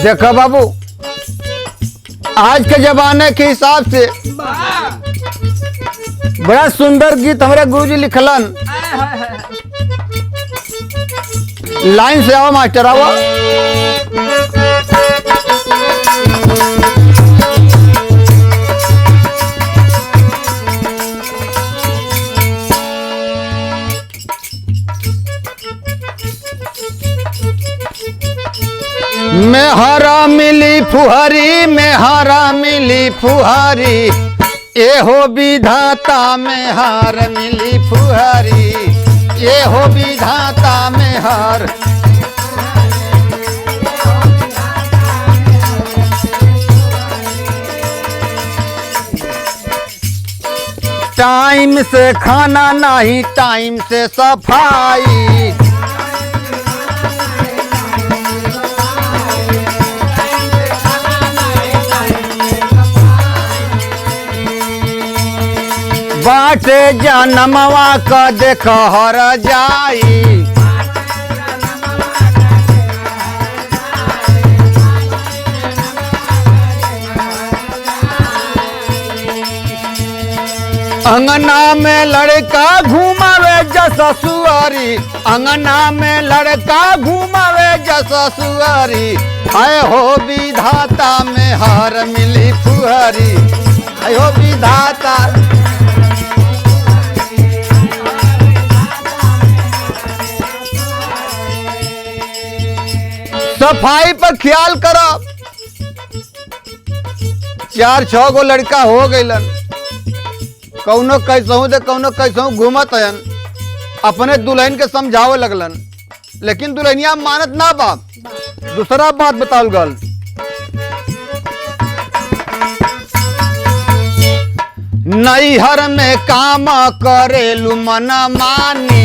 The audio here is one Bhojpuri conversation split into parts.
देखो बाबू, आज के जमाने के हिसाब से बड़ा सुंदर गीत हमारे गुरुजी लिखलन। लाइन से आओ मास्टर, आओ। मैं हरा मिली फुहारी, मैं हरा मिली फुहारी, ए हो विधाता में हार मिली फुहारी, ए हो विधाता में हार। टाइम से खाना नहीं, टाइम से सफाई, बाटे जनमवा का देख हर जाई। अंगना में लड़का घुमावे जस सुअरी, अंगना में लड़का घुमावे जस सुअरी, हाय हो विधाता में हार मिली फुहरी, हाय हो विधाता। सफाई पर ख्याल करो। 4-6 गो लड़का हो गइलन, कौनो कैसहू दे कौनो कैसहू घूमत हन। अपने दुल्हन के समझावे लगलन, लेकिन दुल्हनिया मानत ना बाप। दूसरा बात बतावल गल, नैहर में काम करेलू मन मानी,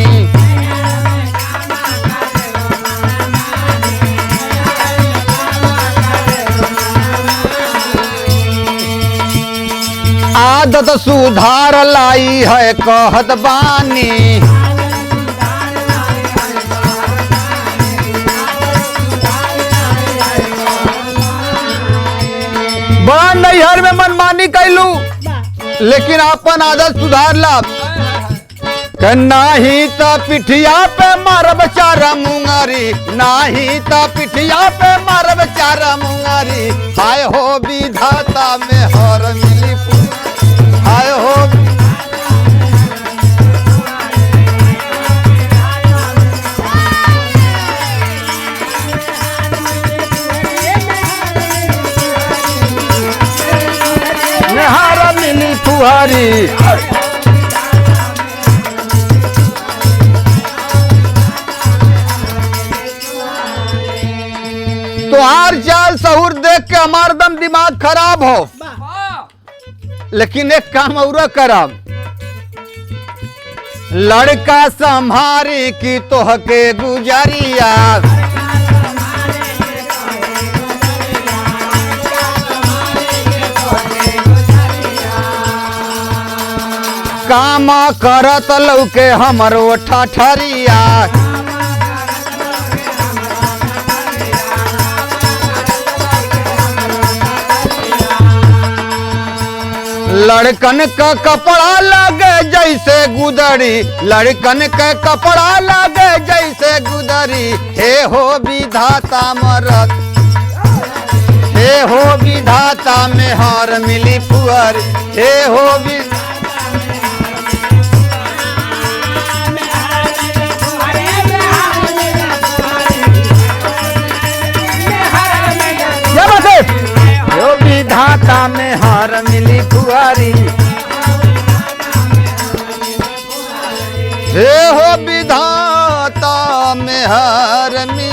आदत सुधार लाई है कहत बानी। बड़ा नैहर में मनमानी कैलू, लेकिन अपन आदत सुधार ला। नाही त पिठिया पे मारब चारा मुंगारी, नाही त पिठिया पे मारब चारा मुंगारी, हाय हो विधाता में हर मिली, हाय हो। निहार मिली फुहारी। तोहार चाल सहूर देख के हमार दम दिमाग खराब हो, लेकिन एक काम और करब, लड़का संभारी की तोहके गुजरिया, काम करत लौके हमरो ठठरिया, लड़कन का कपड़ा लगे जैसे गुदड़ी, लड़कन के कपड़ा लगे जैसे गुदड़ी, हे हो विधाता मरत, हे हो विधाता में हार मिली फुहर, हे हो विधाता। हो विधाता में हार मिली फुहारी, हे हो विधाता में हार मिली।